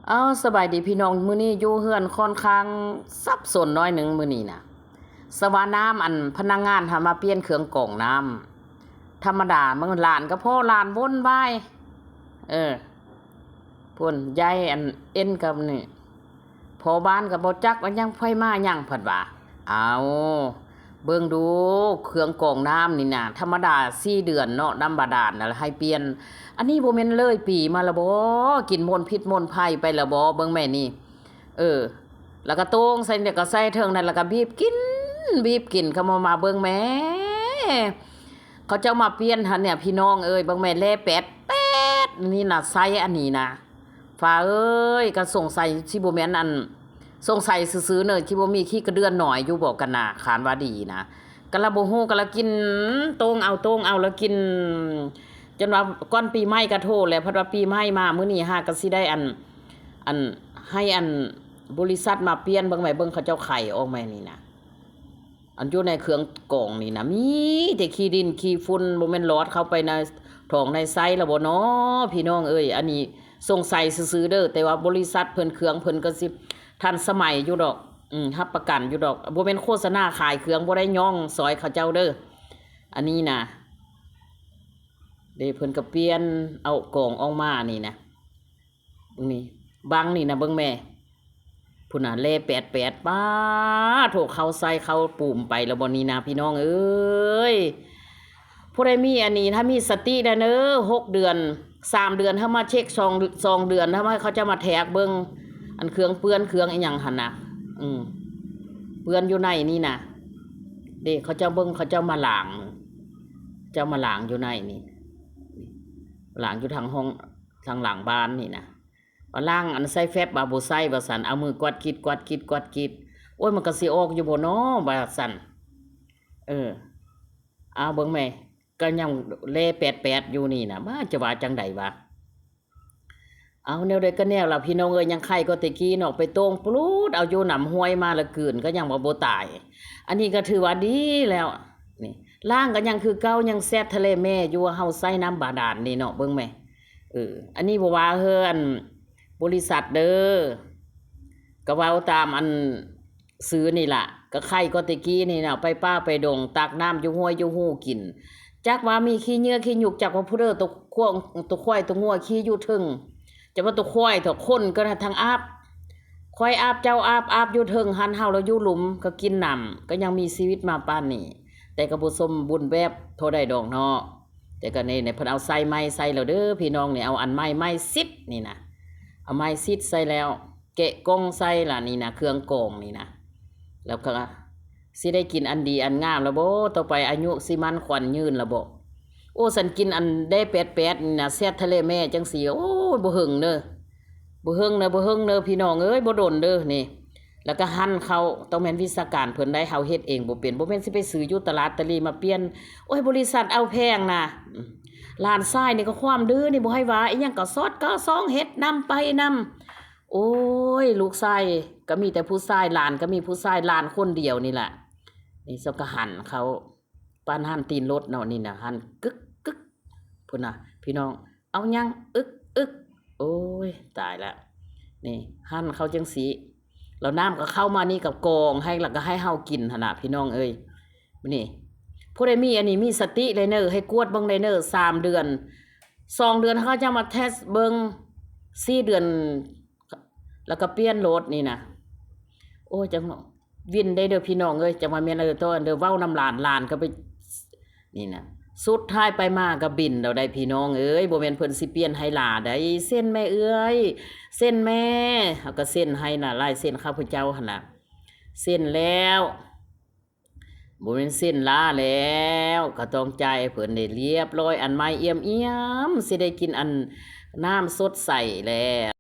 ເອົາ ສະບາຍດີພີ່ນ້ອງ, ມື້ນີ້ຢູ່ເຮືອນຄ່ອນຂ້າງສັບສົນໜ້ອຍໜຶ່ງມື້ນີ້ນະ. ສະວ່ານ້ຳ ອັນພະນັກງານຫັ້ນມາປ່ຽນເຄື່ອງກອງນ້ຳ, ທຳມະດາມັນຫຼານກໍພໍຫຼານວົນວາຍ. ເອີ ພຸ້ນ ຍາຍອັນເອັນກັບນີ້ ພໍ່ບ້ານກໍບໍ່ຈັກວ່າຫຍັງ ໃຜມາຫຍັງ ເພິ່ນວ່າ. ເອົາ ເບິ່ງດູ ເຄື່ອງກອງນ້ຳນີ້ນະ ທຳມະດາສີ່ເດືອນເນາະ ນ້ຳບາດານນະ ໃຫ້ປ່ຽນ. ອັນນີ້ບໍ່ແມ່ນເລີຍປີມາແລ້ວບໍ? ກິນມົນພິດມົນໄພໄປແລ້ວບໍ? ເບິ່ງແມ່ນີ້ ເອີ ແລ້ວກໍໂຕ່ງໃສ່ນີ້ ແລ້ວກໍໃສ່ເທິງນັ້ນ ແລ້ວກໍບີບກິນ ບີບກິນ. ເຂົາມາ ມາເບິ່ງແມ່ ເຂົາເຈົ້າມາປ່ຽນຫັ້ນນະ ພີ່ນ້ອງເອີຍ. ເບິ່ງແມ່ ແລ່ແປດໆ ນີ້ນະ ໃສ່ອັນນີ້ນະ. ຟ້າເອີຍ ກໍສົງໄສຊິບໍ່ແມ່ນອັນ ສົງໄສຊື່ໆເນີ ຊິບໍ່ມີຂີ້ກະເດືອນໜ້ອຍຢູ່ບໍ່ກັນນະ ຄານວ່າດີນະ. ກໍລະບໍ່ຮູ້ ກໍລະກິນ ໂຕ່ງເອົາ ໂຕ່ງເອົາ ລະກິນ ຈົນວ່າກ່ອນປີໃໝ່ກໍໂທແລ້ວ ພັດວ່າປີໃໝ່ມາມື້ນີ້ຫາກໍຊິໄດ້ອັນ ອັນ ໃຫ້ອັນບໍລິສັດມາປ່ຽນເບິ່ງແໝ່. ເບິ່ງເຂົາເຈົ້າໄຂອອກແໝ່ນີ້ນະ. ອັນຢູ່ໃນເຄື່ອງກອງນີ້ນະ ມີແຕ່ຂີ້ດິນຂີ້ຝຸ່ນ ບໍ່ແມ່ນຫຼອດເຂົ້າໄປໃນທ້ອງໃນໄສ້ແລ້ວບໍ່ນໍ ພີ່ນ້ອງເອີຍ. ອັນນີ້ສົງໄສຊື່ໆເດີ ແຕ່ວ່າບໍລິສັດເພິ່ນ ເຄື່ອງເພິ່ນກໍຊິທັນສະໄໝຢູ່ດອກ ອືມ ຮັບປະກັນຢູ່ດອກ. ບໍ່ແມ່ນໂຄສະນາຂາຍເຄື່ອງ ບໍ່ໄດ້ຍ້ອງຊ່ອຍເຂົາເຈົ້າເດີ. ອັນນີ້ນະ ເດ້ ເພິ່ນກໍປ່ຽນເອົາກອງອອກມານີ້ນະ. ເບິ່ງນີ້ ບັງນີ້ນະ ເບິ່ງແມ່ ພຸ້ນນະ ແລ່ແປດໆ. ປ້າໂທ້ ເຂົ້າໃສ່ເຂົ້າປູມໄປແລ້ວບໍ່ນີ້ນະ ພີ່ນ້ອງເອີຍ. ຜູ້ໃດມີອັນນີ້ ຖ້າມີສະຕິໄດ້ເນີ ຫົກເດືອນ ສາມເດືອນ ເຮົາມາເຊັກ ສອງ ສອງເດືອນ ເຮົາມາ ເຂົາຈະມາແທກເບິ່ງ ອັນເຄື່ອງເປື້ອນ ເຄື່ອງອີ່ຫຍັງຫັ້ນນະ. ອືມ ເປື້ອນຢູ່ໃນນີ້ນະ ເດ້ ເຂົາເຈົ້າເບິ່ງ ເຂົາເຈົ້າມາລ້າງ ເຈົ້າມາລ້າງຢູ່ໃນນີ້ ລ້າງຢູ່ທາງຫ້ອງ ທາງຫຼັງບ້ານນີ້ນະ. ວ່າລ້າງອັນໃຊ້ແຟບວ່າບໍ່ໃຊ້ວ່າຊັ້ນ ເອົາມືກວາດກິດ ກວາດກິດ ກວາດກິດ. ໂອ້ຍ ມັນກໍຊິອອກຢູ່ບໍ່ນໍ ວ່າຊັ້ນ. ເອີ ເອົາເບິ່ງແມ່ ກໍຍັງແລ່ແປດໆຢູ່ນີ້ນະ ວ່າຈະວ່າຈັ່ງໃດວະ. ເອົາ ແນວໃດກໍແນວລະ ພີ່ນ້ອງເອີຍ ຍັງໄຄກວ່າແຕ່ກີ້ເນາະ ໄປໂຕ່ງປລູດເອົາຢູ່ນ້ຳຫ້ວຍມາລະກືນ ກໍຍັງວ່າບໍ່ຕາຍ. ອັນນີ້ກໍຖືວ່າດີແລ້ວ. ນີ້ ລ້າງກໍຍັງຄືເກົ່າ ຍັງແຊດທະເລແມ່ຢູ່ ວ່າເຮົາໃຊ້ນ້ຳບາດານນີ້ເນາະ ເບິ່ງແມ່. ເອີ ອັນນີ້ບໍ່ວ່າເຮືອນບໍລິສັດເດີ ກໍເວົ້າຕາມອັນສື່ນີ້ລະ ກໍໄຄກວ່າແຕ່ກີ້ນີ້ນະ ໄປປ່າໄປດົງ ຕັກນ້ຳຢູ່ຫ້ວຍຢູ່ຮູກິນ. ຈັກວ່າມີຂີ້ເຫຍື້ອຂີ້ຫຍຸກ ຈັກວ່າຜູ້ເດີ ຕົວຂວາຍຕົວງົວຂີ້ຢູ່ເທິງ ຈະວ່າຕົວຄວາຍເຖາະ ຄົນກໍທັງອາບ ຄວາຍອາບ ເຈົ້າອາບ ອາບຢູ່ເທິງຫັ້ນ ເຮົາລະຢູ່ລຸ່ມກໍກິນນ້ຳ ກໍຍັງມີຊີວິດມາປານນີ້ ແຕ່ກໍບໍ່ສົມບູນແບບເທົ່າໃດດອກເນາະ. ແຕ່ກໍນີ້ ເພິ່ນເອົາໃສ່ໄມ້ໃສ່ແລ້ວເດີພີ່ນ້ອງ ນີ້ ເອົາອັນໄມ້ ໄມ້ຊິດນີ້ນະ ເອົາໄມ້ຊິດໃສ່ແລ້ວ ແກະກ່ອງໃສ່ລະນີ້ນະ ເຄື່ອງກອງນີ້ນະ ແລ້ວກໍຊິໄດ້ກິນອັນດີອັນງາມລະບໍ? ຕໍ່ໄປອາຍຸຊິໝັ້ນຂວັນຍືນລະບໍ? ໂອ້ ສັນກິນອັນແດ່ແປດໆນີ້ນະ ແຊດທະເລແມ່ຈັ່ງຊີ້ ໂອ້ຍ ບໍ່ເຫິງເດີ ບໍ່ເຫິງເດີ ບໍ່ເຫິງເດີ ພີ່ນ້ອງເອີຍ ບໍ່ດົນເດີນີ້. ແລ້ວກໍຫັ່ນເຂົ້າ ຕ້ອງແມ່ນວິຊາການເພິ່ນໄດ໋ ເຮົາເຮັດເອງບໍ່ເປັນ ບໍ່ແມ່ນຊິໄປຊື້ຢູ່ຕະຫຼາດຕະຫຼີ່ມາປ່ຽນ. ໂອ້ຍ ບໍລິສັດເອົາແພງນະ ຫຼານຊາຍນີ້ກໍຄວາມດື້ນີ້ ບໍ່ໃຫ້ວ່າອີ່ຫຍັງ ກໍສອດກໍຊອງເຮັດນຳໄປນຳ. ໂອ້ຍ ລູກຊາຍກໍມີແຕ່ຜູ້ຊາຍ ຫຼານກໍມີຜູ້ຊາຍ ຫຼານຄົນດຽວນີ້ລະ. ນີ້ ເຈົ້າກໍຫັ່ນເຂົ້າ ປານຫັ່ນຕີນລົດເນາະ ນີ້ນະ ຫັ່ນກຶກໆ ພຸ້ນນະ ພີ່ນ້ອງ. ເອົາຫຍັງ ອຶກໆ ໂອ້ຍ ຕາຍລະ. ນີ້ ຫັ່ນເຂົ້າຈັ່ງຊີ້ ແລ້ວນ້ຳກໍເຂົ້າມານີ້ ກໍກອງໃຫ້ ແລ້ວກໍໃຫ້ເຮົາກິນຫັ້ນນະ ພີ່ນ້ອງເອີຍ. ນີ້ ຜູ້ໃດມີອັນນີ້ ມີສະຕິເລີຍເນີ ໃຫ້ກວດເບິ່ງເລີຍເນີ ສາມເດືອນ ສອງເດືອນ ເຂົາຈະມາເທັສເບິ່ງ ສີ່ເດືອນ ແລ້ວກໍປ່ຽນໂລດນີ້ນະ. ໂອ້ຍ ຈັ່ງ ວິນໄດ້ເດີພີ່ນ້ອງເອີຍ ຈັ່ງວ່າແມ່ນ ເອີ ໂຕອັນເດີ ເວົ້ານຳຫຼານ ຫຼານກໍໄປ ນີ້ນະ ສຸດທ້າຍໄປມາກໍບິນແລ້ວໄດ໋ພີ່ນ້ອງເອີຍ. ບໍ່ແມ່ນເພິ່ນຊິປ່ຽນໃຫ້ຫຼາໄດ໋ ເຊັນແມ່ເອື້ອຍ ເຊັນແມ່ ເຮົາກໍເຊັນໃຫ້ນະ ລາຍເຊັນຂ້າພະເຈົ້າຫັ້ນນະ ເຊັນແລ້ວ ບໍ່ແມ່ນເຊັນຫຼາແລ້ວ ກໍຕ້ອງຈ່າຍໃຫ້ເພິ່ນໄດ້ລຽບລ້ອຍ ອັນໃໝ່ອຽມໆ ຊິໄດ້ກິນອັນນ້ຳສົດໃສແລ້ວ.